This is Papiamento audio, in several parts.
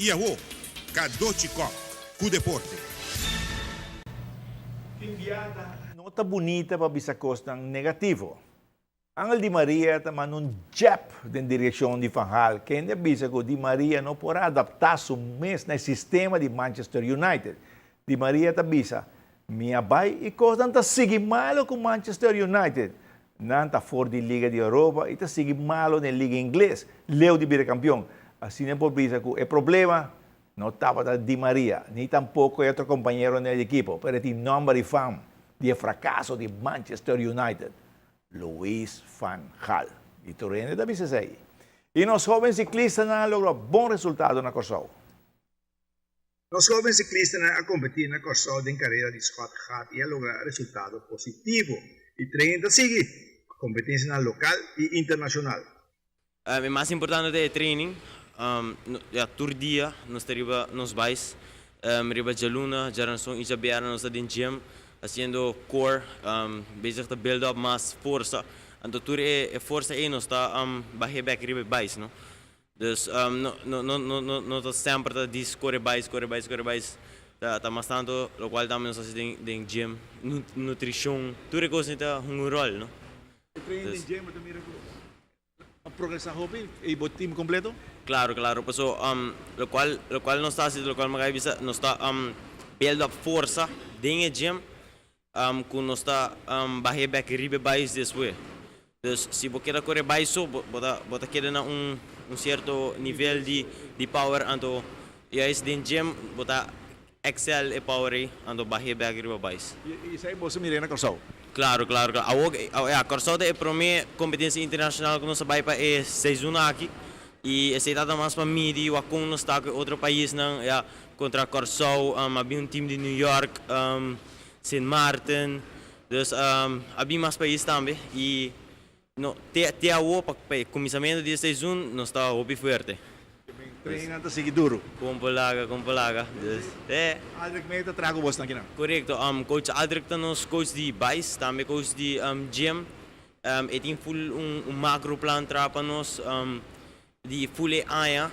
I awo, Cadochi Kock ku deporte. Tin biaha no ta bunita pa bisa kosnan negativo. Angel Di Maria ta manda un jab den direkshon di Van Gaal, kende a bisa ku Di Maria no por a adaptá su mes na e sistema di Manchester United. Di Maria ta bisa, Mi a bai i kosnan ta sigui malo ku Manchester United. Nan ta for di Liga di Europa i ta sigui malo den Liga Ingles, leu di bira kampion. Asina por bisa ku e problema no tabata Di Maria, ni tampoko e otro kompañeronan di ekipo, pero e tin nòmber i fam di e frakaso di Manchester United. Louis van Gaal. I tur hende ta bisa esei. I nos hoben siklistanan a logra bon resultado na Kòrsou. Nos hoben siklistanan a kompetí na Kòrsou den karera di Schotgat i a logra resultado positivo. I trein ta sigui pa kompetensianan lokal i internashonal. E mas importante ta e training. Ya tur dia nos ta riba nos bais. Riba djaluna, djaranson i djabièrnè nos ta den gym hasiendo core, bezig ta build up mas forsa. Anto tur e forsa ei nos ta bah'é bèk riba e bais, no. Dus no no no no ta semper ta dis kore bais, kore bais, kore bais. Ta mas tantu lokual tambe nos ta hasi den den gym, nutrishon, tur e kos ei ta hunga un ròl, no. E training den gym bo ta mira ku A progresa hopi y bo team completo? Claro, claro. Paso locual locual nos ta haci, locual mi a bisa, nos ta build up forsa den e gym cu nos ta bahe bek riba e bais despues. Dus si bo keda core bais so, bo ta bo ta keda na un un cierto nivel di di power anto juist den gym bo ta Excel e power ei, anto bah'é bek riba bais. I esei boso mir'é na Kòrsou? Klaro, klaro, klaro. Awor, ya, Kòrsou ta e promé kompetensia internashonal ku nos a bai pa e seizoen aki. I esei tabata mas pa midi wak kon nos ta ku e otro paisnan, ya, kontra Kòrsou, a bin un tim di New York, Sint Maarten, dus a bin mas pais tambe. I No, te te awo pa pa e kuminsamentu di e seizoen nos ta hopi fuerte. Trainnan ta sigui duru. Kon por laga, kon por laga. Dus, e. Aldrich mee ta traha ku bosnan kinan? Korekto. Coach Aldrich ta nos coach di bais, tambe coach di gym. E tin full un un macro plan traha pa nos. Di full e aña,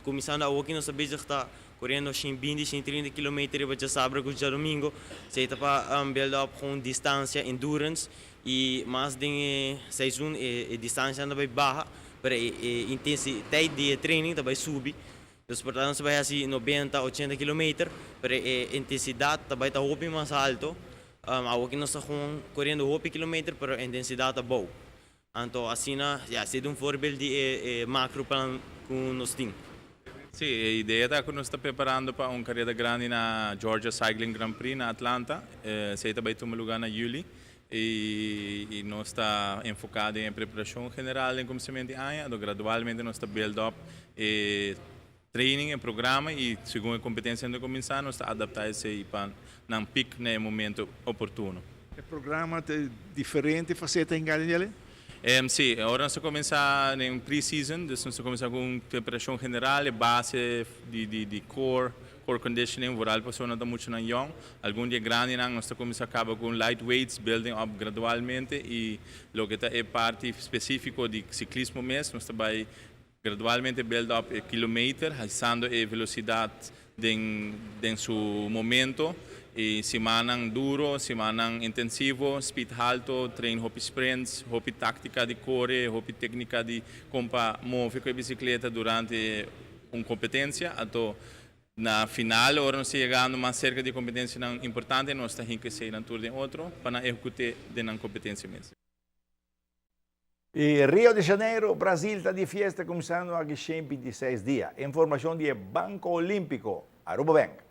kuminsando awoki nos ta bezig ta koriendo shen binti, shen trinta kilometer riba djasabra ku djadomingo. Esei ta pa build up gewoon distansia, endurance i mas den e seizoen e distansianan ta bai baha, pero e intensiteit di e training ta bai subi. Dus por ta nos ta bai hasi nobenta, ochenta kilometer, pero e intensidat ta bai ta hopi mas alto. Awoki nos ta gewoon koriendo hopi kilometer, pero e intensidat ta bou. Anto asina, ya, esei ta un voorbeeld di e macro plan cu nos tin. Sí, e idea ta cu nos ta preparando pa un careda grandi na Georgia Cycling Grand Prix na Atlanta. Esei ta bay tuma lugar na juli y nos ta enfoca den e preparacion general den cuminsamiento di aña, anto gradualmente nos ta build up e training, e programa y segun e competencianan ta cuminsa nos ta adapta esey pa nan pick na e momento oportuno. E programa ta diferente faceta hinga den djele? Si, ora nos ta cuminsa den pre-season, dus nos ta cuminsa cu un preparacion general, e base di core, core conditioning, vooral pasobra nan ta muchanan yong. Algun di e grandinan nos ta cuminsa caba cu light weights, building up gradualmente y loke ta e parti specifico di ciclismo mes, nos ta bay Gradualmente build up e kilometer, haisando e velocidad den den su momento y simannan duro, simannan intensivo, speed halto, train hopi sprints, hopi tactica di core, hopi tecnica di con pa move cu e bicicleta durante un competencia. Anto na final ora nos ta yegando mas cerca di e competencianan importante nos ta hinca eseynan tur den otro pa nan ehecute den nan competencia mes. I Rio de Janeiro, Brasil ta di fiesta kuminsando aki 126 dia. Informashon di e Banko Olimpico, Aruba Bank.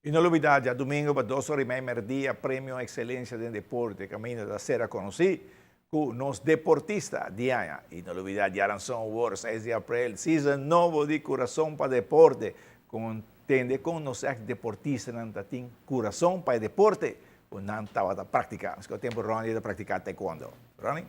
I no lubidá, djadumingu pa 2:30 mèrdia, Premio Ekselensia den Deporte, kaminda ta sera konosí ku nos deportista di aña. I no lubidá, djárason 6 di aprel, season nobo di Kurason pa Deporte, ku tende kon nos deportistanan tin kurason pa deporte, ku nan tabata praktiká. Ku tempu Ronnie ta praktiká taekwondo. Ronnie?